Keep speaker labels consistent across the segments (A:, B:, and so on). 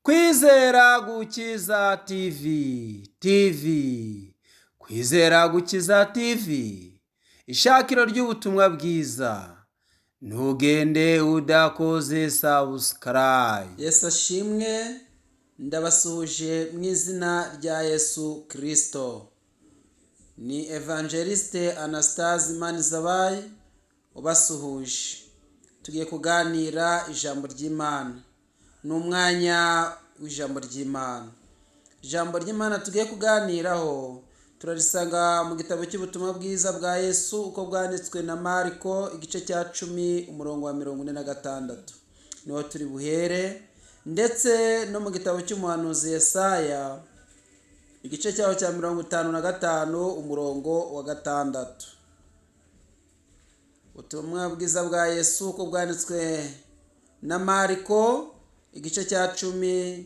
A: Kwizera Gukiza TV TV Kwizera Gukiza TV, ishakiro ry'ubutumwa bwiza. Ntugende udakoze subscribe.
B: Yesu ashimwe. Ndabasuhuje mu izina rya Yesu Kirisito. Ni Evangeliste Anastase Manizabaye ubasuhuje. Tugiye kuganira ijambo ry'Imana. Ni umwanya w'ijambo ry'Imana. Ijambo ry'Imana tugiye kuganiraho turarisanga mu gitabo cy'ubutumwa bwiza bwa Yesu uko bwanditswe na Mariko, igice cya 10, umurongo wa 46, niho turi buhere, ndetse no mu gitabo cy'umuhanuzi Yesaya, igice cyaho cya 55, umurongo wa 6. Ubutumwa bwiza bwa Yesu uko bwanditswe na Mariko, igice cya 10,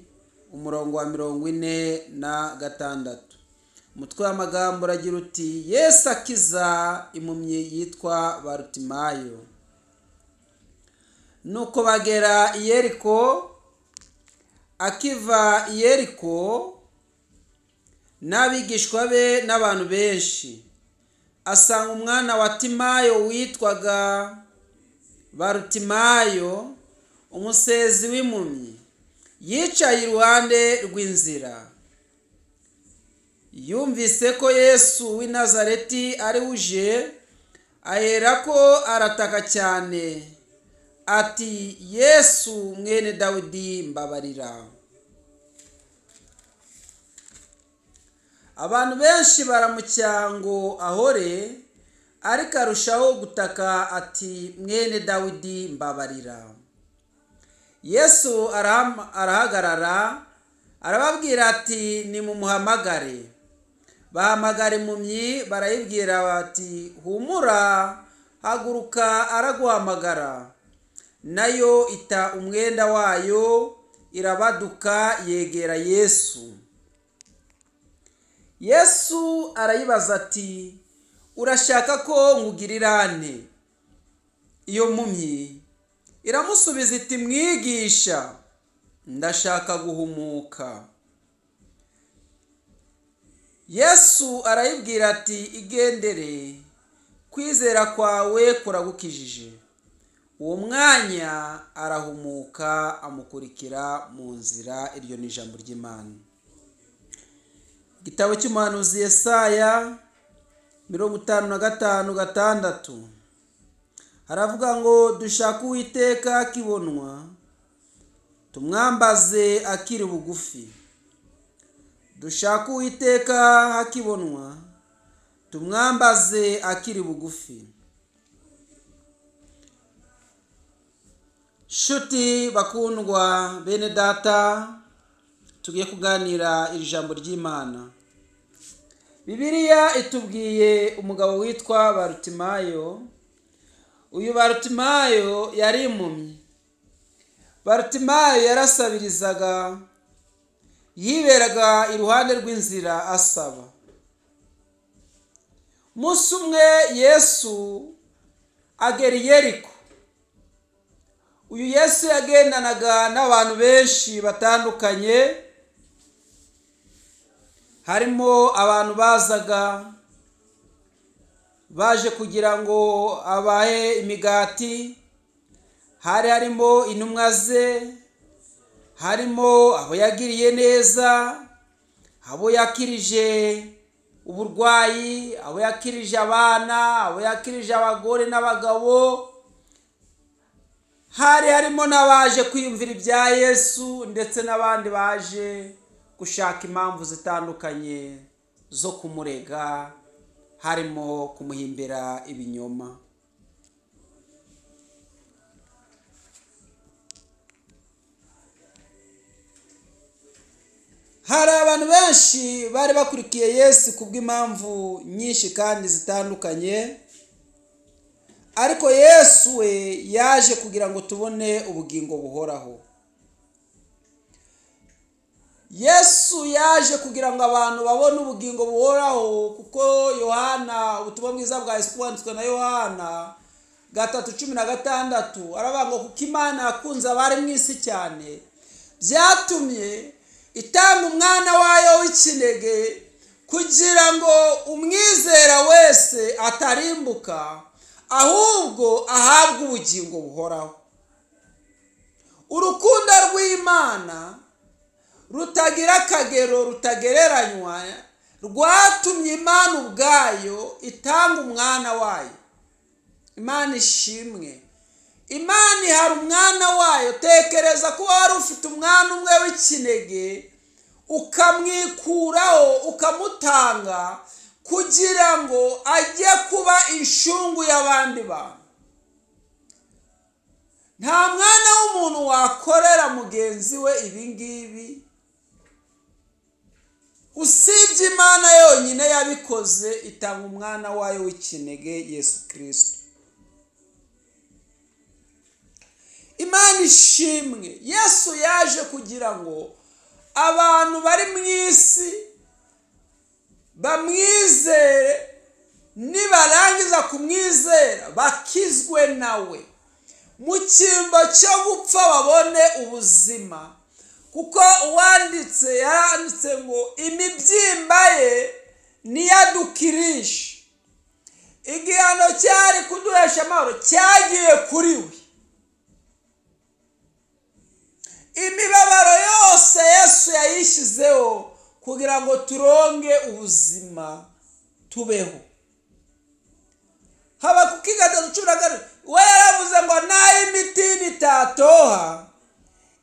B: umurongo wa 46. Umutwe w'amagambo uragira uti: "Yesu akiza impumyi yitwa Barutimayo." Nuko bagera i Yeriko. Akiva i Yeriko n'abigishwa be n'abantu benshi, asanga umwana wa Timayo witwaga Barutimayo, umusezi w'impumyi, yicaye iruhande rw'inzira. Yumvise ko Yesu w'i Nazareti ari uje, aherako arataka cyane ati: "Yesu mwene Dawidi, mbabarira." Abantu benshi baramucyaha ngo ahore, ariko arushaho gutaka ati: "Mwene Dawidi, mbabarira." Yesu arahagarara, arababwira ati: "Nimumuhamagare." Bahamagara impumyi, barayibwira bati: "Humura, haguruka, araguhamagara." Nayo ita umwenda wayo, irabaduka, yegera Yesu. Yesu arayibaza ati: "Urashaka ko nkugirira nte?" Iyo mpumyi iramusubiza iti: "Mwigisha, ndashaka guhumuka." Yesu arayibwira ati: "Igendere, kwizera kwawe kuragukijije." Uwo mwanya arahumuka, amukurikira mu nzira. Iryo ni ijambo ry'Imana. Igitabo cy'umuhanuzi Yesaya 55:6 haravuga ngo: "Dushake Uwiteka akibonwa, tumwambaze akiri bugufi." Dushake Uwiteka hakibonwa, tumwambaze akiri bugufi. Shuti bakundwa, bene data, tugiye kuganira iri jambo ry'Imana. Bibiliya itubwiye umugabo witwa Barutimayo. Uyu Barutimayo yari impumyi. Barutimayo yarasabirizaga, yiberaga iruhande rw'inzira asaba. Umunsi umwe Yesu agera i Yeriko. Uyu Yesu yagendanaga n'abantu benshi batandukanye, harimo abantu bazaga baje kugira ngo abahe imigati, hari harimo intumwa ze, harimo abo yagiriye neza, abo yakirije uburwayi, abo yakirije abana, abo yakirije abagore n'abagabo, hari harimo n'abaje kwiyumvira ibya Yesu, ndetse n'abandi baje gushaka impamvu zitandukanye zo kumurega, harimo kumuhimbira ibinyoma. Hari abantu benshi bari bakurikiye Yesu kubw'impamvu nyinshi kandi zitandukanye, ariko Yesu we yaje kugira ngo tubone ubugingo buhoraho. Yesu yaje kugira ngo abantu babone ubugingo buhoraho, kuko Yohana, ubutumwa bwiza bwa Yesu bwanditswe na Yohana 3:16, aravuga ngo: "Kuko Imana yakunze abari mu isi cyane, Byatumye itanga umwana wayo w'ikinege kugira ngo umwizera wese atarimbuka, ahubwo ahabwe ubugingo buhoraho. Urukundo rw'Imana rutagira akagero, rutagereranywa, rwatumye Imana ubwayo itanga umwana wayo. Imana ishimwe. Imana ihara umwana wayo. Tekereza kuba wari ufite umwana umwe w'ikinege, ukamwikuraho, ukamutanga kugira ngo ajye kuba inshungu y'abandi bantu. Nta mwana w'umuntu wakorera mugenzi we ibi ngibi, usibye Imana yonyine yabikoze, itanga umwana wayo w'ikinege Yesu Kristo. Imana ishimwe. Yesu yaje kugira ngo abantu bari mu isi bamwizere, nibarangiza kumwizera bakizwe nawe, mu cyimbo cyo gupfa babone ubuzima. Kuko uwanditse yaranditse ngo imibyimba ye niyadukirisha. Igihano cyari kuduhesha amahoro cyagiye kuri we. Imibabaro yose Yesu yayishyizeho kugira ngo turonge ubuzima, tubeho. Habakuki 3:14, we yaravuze ngo naho imitini itatoha,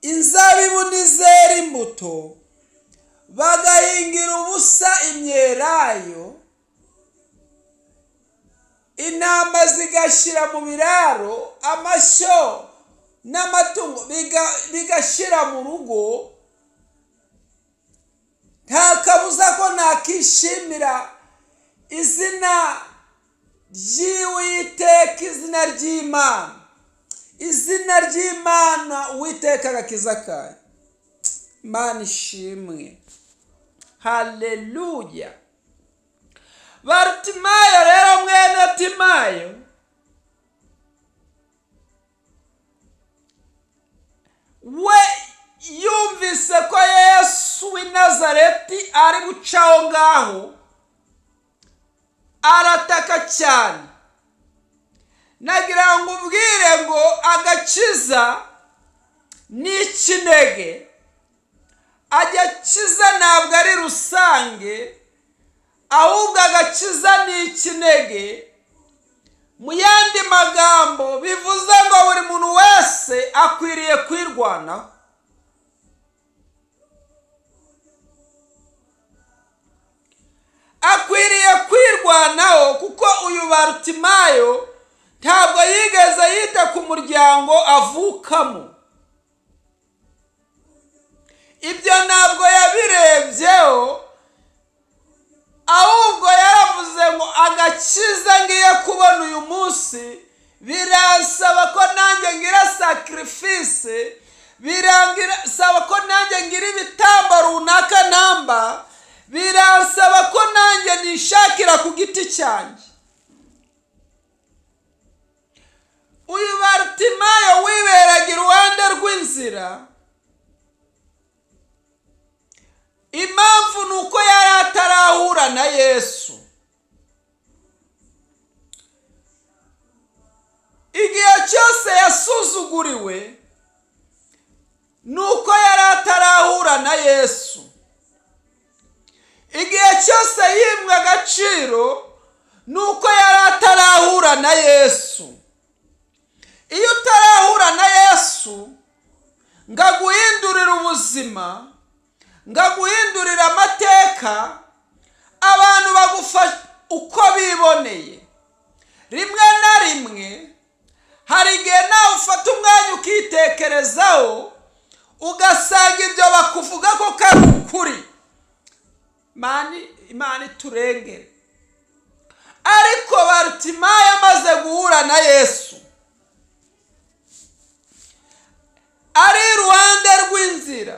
B: inzabibu ntizera imbuto, bagahingira ubusa imyelayo, intama zigashyira mu biraro, amashyo n'amatungo bigashyira mu rugo, nta kabuza ko nakishimira izina ry'Uwiteka, izina ry'Imana, izina ry'Imana Uwiteka agakiza kayo. Imana ishimwe. Haleluya. Barutimayo rero mwene Timayo we yumvise ko Yesu w'i Nazareti ari gucaho ngaho, arataka cyane. Nagira ngo ubwire ngo agakiza ni ikinege. Agakiza ntabwo ari rusange, ahubwo agakiza ni ikinege. Mu yandi magambo bivuze ngo buri muntu wese akwiriye kwirwanaho. Akwiriye kwirwanaho kuko uyu Barutimayo ntabwo yigeze yita ku muryango avukamo. Ibyo ntabwo yabirebyeho, ahubwo yaravuze ngo agakiza ngiye kubona uyu munsi biransaba ko nanjye ngira sacrifice, biransaba ko nanjye ngira ibitambo runaka namba, biransaba ko nanjye nishakira ku giti cyanjye. Uyu Barutimayo wiberaga iruhande rw'inzira, impamvu ni uko yari atarahura na Yesu. Igihe cyose yasuzuguriwe ni uko yari atarahura na Yesu. Igihe cyose yimwe agaciro ni uko yari atarahura na Yesu. Iyo utarahura na Yesu ngo aguhindurire ubuzima, ngo aguhindurire amateka, abantu bagufasha uko biboneye. Rimwe na rimwe hari igihe nawe ufata umwanya ukitekerezaho, ugasanga ibyo bakuvuga ko kari ukuri. Imana iturengere. Ariko Barutimayo amaze guhura na Yesu ari iruhande rw'inzira,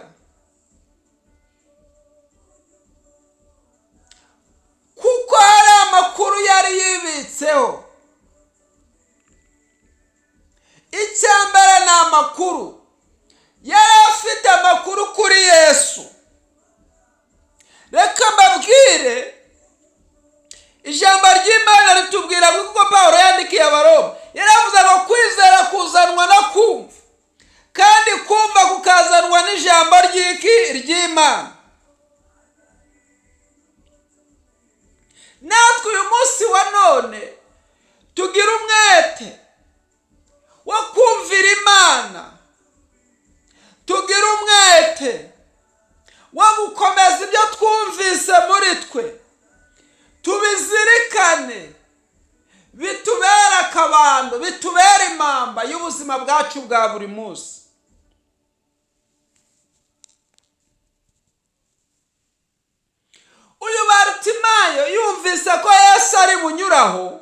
B: kuko hari amakuru yari yibitseho. Icya mbere ni amakuru yari afite. afite amakuru kuri Yesu. Reka mbabwire, ijambo ry'Imana ritubwira kuko Pawulo yandikiye Abaroma, yaravuze ngo kwizera kuzanwa no kumva, kandi kumva kukazanwa n'ijambo ry'iki? Ry'Imana. Natwe uyu munsi wa none tugira umwete wo kumvira Imana, tugira umwete wo gukomeza ibyo twumvise muri twe, tubizirikane, bitubere akabando, bitubere impamba y'ubuzima bwacu bwa buri munsi. Uyu Barutimayo yumvise ko Yesu ari bunyuraho,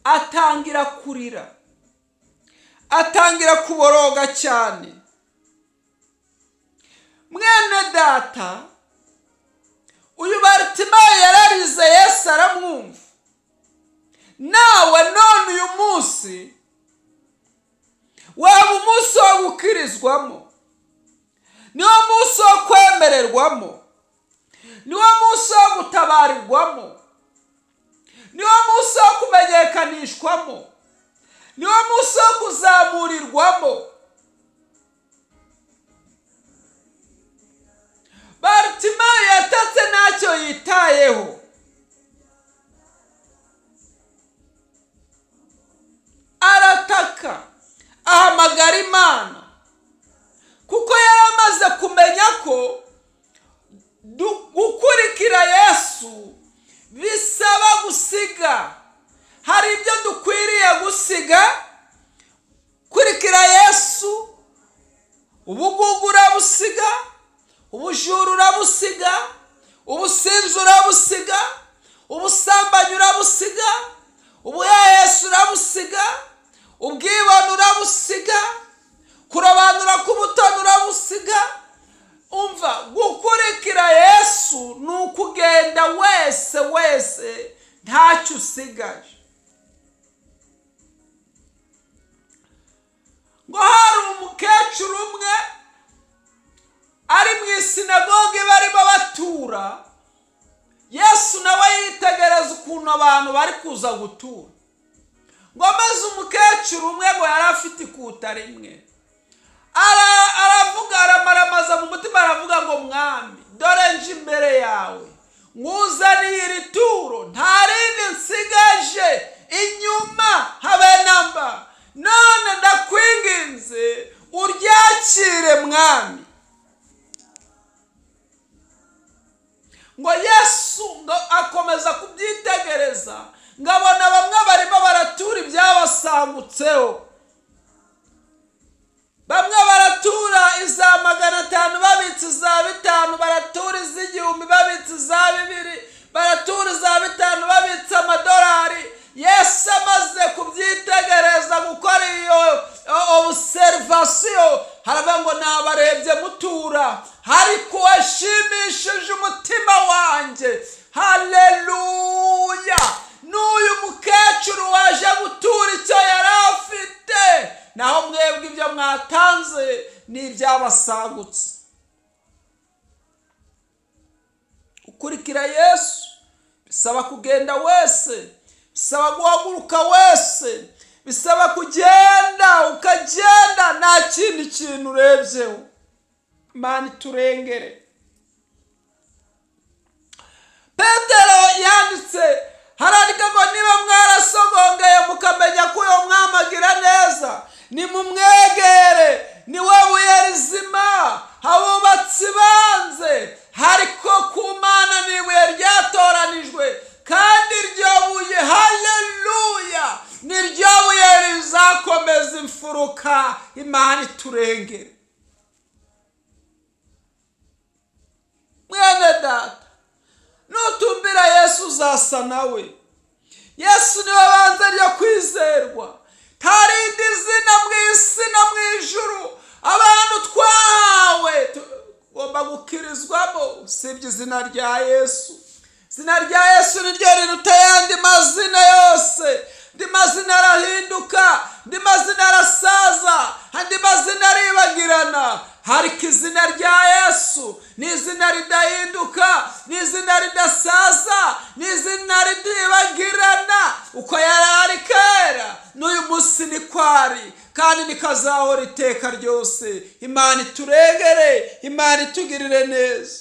B: atangira kurira, atangira kuboroga cyane. Mwene data, uyu Barutimayo yararize, Yesu aramwumva. Nawe none uyu munsi waba umunsi wo gukirizwamo, niwo munsi wo kwemererwamo, niwo munsi wo gutabarirwamo, niwo munsi wo kumenyekanishwamo, niwo munsi wo kuzamurirwamo. Barutimayo yatatse ntacyo yitayeho, arataka, ahamagara Imana, kuko yari amaze kumenya ko gukurikira Yesu bisaba gusiga. Hari ibyo dukwiriye gusiga. Kurikira Yesu, ubugugu urabusiga, ubujura urabusiga, ubusinzi urabusiga, ubusambanyi urabusiga, ubuhehesi urabusiga, ubwibone urabusiga, kurobanura k'ubutoni urabusiga. Umva, gukurikira Yesu ni ukugenda wese wese, ntacyo usigaje. Ngo hari umukecuru umwe ari mu isinagoge barimo batura, Yesu nawe yitegereza ukuntu abantu bari kuza gutura. Ngo maze umukecuru umwe ngo yari afite ikuta rimwe, aravuga, aramaramaza mu mutima, aravuga ngo mwami, dore nje imbere yawe, nkuzaniye iri turo, nta rindi nsigaje inyuma habe namba, none ndakwinginze uryakire mwami. Ngo Yesu ngo akomeza kubyitegereza, ngo abona bamwe barimo baratura ibyabasangutseho, bamwe baratura iza 500 babitse iza 5, baratura iz'igihumbi babitse iza 2, baratura iza 5 babitse amadolari. Yesu amaze kubyitegereza, gukora iyo obuserivasiyo, haravuga ngo nabarebye mutura, ariko washimishije umutima wanjye. Haleluya! N'uyu mukecuru waje gutura icyo yari afite, naho mwebwe ibyo mwatanze ni ibyabasagutse. Ukurikira Yesu bisaba kugenda wese, bisaba guhaguruka wese, bisaba kugenda ukagenda nta kindi kintu urebyeho. Imana iturengere. Petero yanditse harandika ngo niba mwarasogongeye mukamenya ko uyo mwami agira neza, nimumwegere, ni we buye rizima abubatsi banze, ariko ku Mana ni ibuye ryatoranijwe, kandi iryo buye, haleluya, ni ryo buye rizakomeza imfuruka. Imana iturengere. Mwene data, nutumbira Yesu uzasa nawe. Yesu niwe banze ryo kwizerwa, nta zina mu isi no mu ijuru abantu twahawe tugomba gukirizwamo usibye izina rya Yesu. Izina rya Yesu niryo riruta ayandi mazina yose. Andi Mazina arahinduka, andi mazina arasaza, andi mazina aribagirana, ariko izina rya Yesu ni izina ridahinduka, ni izina ridasaza, ni izina ritibagirana. Uko yari ari kera, n'uyu munsi niko ari, kandi nikazahora iteka ryose. Imana ituregere, Imana itugirire neza.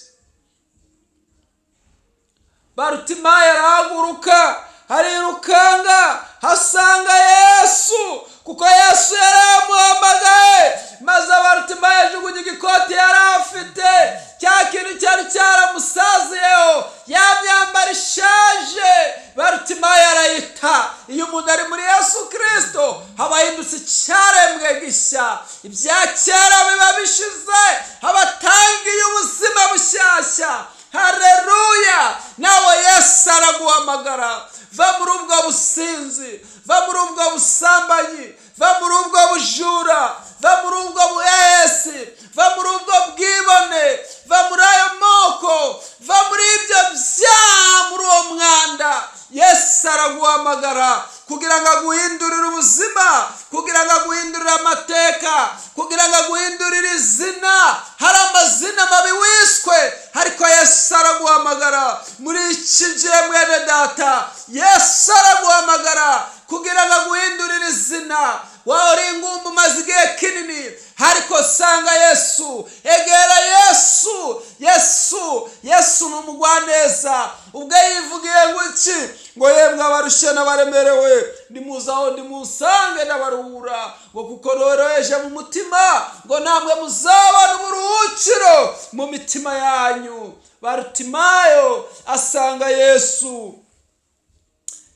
B: Barutimayo arahaguruka, arirukanga, asanga Yesu, kuko Yesu yari yamuhamagaye. Maze Barutimayo ajugunya igikoti yari afite, cya kintu cyari cyaramusaziyeho, ya myambaro ishaje, Barutimayo arayita. Iyo umuntu ari muri Yesu Kirisito, aba ahindutse icyaremwe gishya. Ibya kera biba bishize, aba atangiye ubuzima bushyashya. Hareruya! Nawe Yesu araguhamagara. Va muri ubwo businzi, va muri ubwo busambanyi, va muri ubwo bujura, va muri ubwo buhehesi, va muri ubwo bwibone, va muri ayo moko, va muri ibyo byaha, muri uwo mwanda. Yesu araguhamagara kugira ngo aguhindurire ubuzima, kugira ngo aguhindurire amateka, kugira ngo aguhindurire izina. Hari amazina mabi wiswe, ariko Yesu araguhamagara muri iki gihe. Mwene data, Yesu araguhamagara kugira ngo aguhindurire izina. Waba uri ingumba umaze igihe kinini, ariko sanga Yesu, egera Yesu. Yesu, Yesu ni umugwaneza. Ubwo yivugiye ngo iki? Ngo: "Yemwe abarushye n'abaremerewe, nimuze aho nimusange n'abaruhura," ngo kuko noroheje mu mutima, ngo namwe muzabona uburuhukiro mu mitima yanyu. Barutimayo asanga Yesu,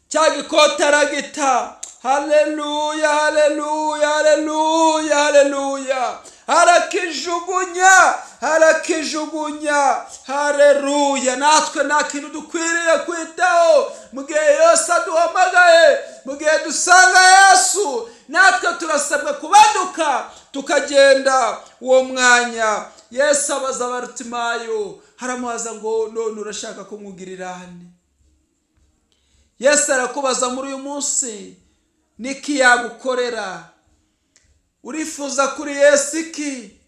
B: cya gikoti aragita. Haleluya, haleluya, haleluya, haleluya! Arakijugunya, arakijugunya. Haleluya! Natwe nta kintu dukwiriye kwitaho mu gihe Yesu aduhamagaye. Mu gihe dusanga Yesu, natwe turasabwa kubaduka tukagenda. Uwo mwanya Yesu abaza Barutimayo, haramubaza ngo: "None urashaka kumugirira nte?" Yesu arakubaza muri uyu munsi, niki yagukorera? Urifuza kuri Yesu iki?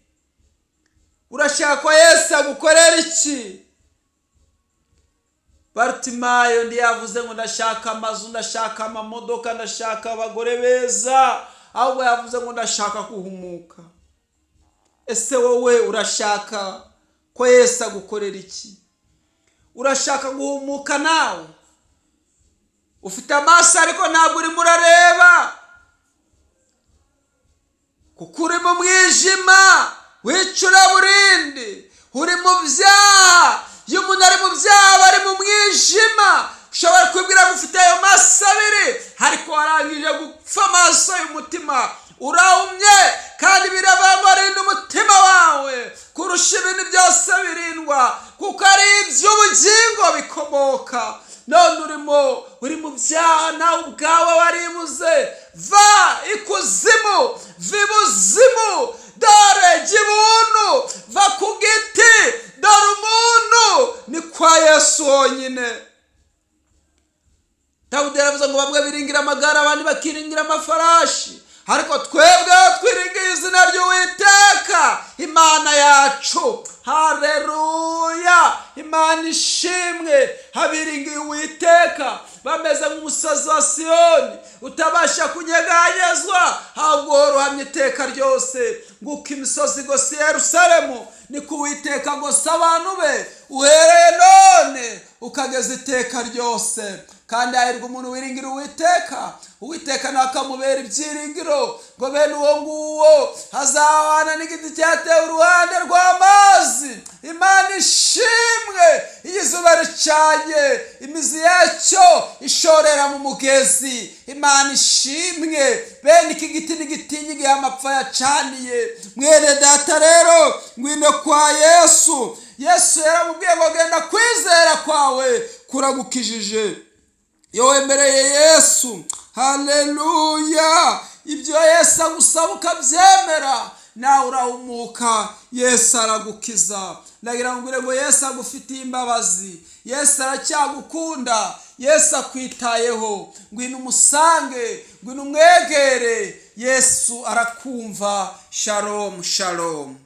B: Urashaka ko Yesu agukorera iki? Barutimayo ntiyavuze ngo ndashaka amazu, ndashaka amamodoka, ndashaka abagore beza, ahubwo yavuze ngo ndashaka guhumuka. Ese wowe urashaka ko Yesu agukorera iki? Urashaka guhumuka nawe? Ufite amaso ariko ntabwo urimo urareba, kuko uri mu mwijima w'icuraburindi, uri mu byaha. Iyo umuntu ari mu byaha, aba ari mu mwijima. Ushobora kwibwira ngo ufite ayo maso abiri, ariko warangije gupfa amaso y'umutima, urahumye. Kandi biravuga ngo rinda umutima wawe kurusha ibintu byose birindwa, kuko ari iby'ubugingo bikomoka. None urimo uri mu byaha, nawe ubwawe waribuze. Va ikuzimu, va ibuzimu, dore jya ibuntu, va ku giti, dore umuntu ni kwa Yesu honyine. Dawudi yaravuze ngo bamwe biringira amagare, abandi bakiringira amafarashi, ariko twebwe twiringiye izina ry'Uwiteka Imana yacu. Hareruya, Imana ishimwe! Abiringiye Uwiteka bameze nk'umusozi wa Siyoni utabasha kunyeganyezwa, ahubwo uhora uhamye iteka ryose. Nguko imisozi igose Yerusalemu, niko Uwiteka agose abantu be, uhereye none ukageza iteka ryose. Kandi hahirwa umuntu wiringira Uwiteka, Uwiteka nawe akamubera ibyiringiro. Ngo bene uwo nguwo azahwana n'igiti cyatewe uruhande rw'amazi. Imana ishimwe! Iyo izuba ricanye, imizi yacyo ishorera mu mugezi. Imana ishimwe! Bene iki giti ntigitinya igihe amapfa yacaniye. Mwene data rero, ngwino kwa Yesu. Yesu yaramubwiye ngo: "Genda, kwizera kwawe kuragukijije." Iyo wemereye Yesu, haleluya, ibyo Yesu agusaba ukabyemera. Nawe urahumuka, Yesu aragukiza. Ndagira ngo ngwire ngo Yesu agufitiye imbabazi, Yesu aracyagukunda, Yesu akwitayeho. Ngwino umusange, ngwino umwegere, Yesu arakumva. Shalom, shalom.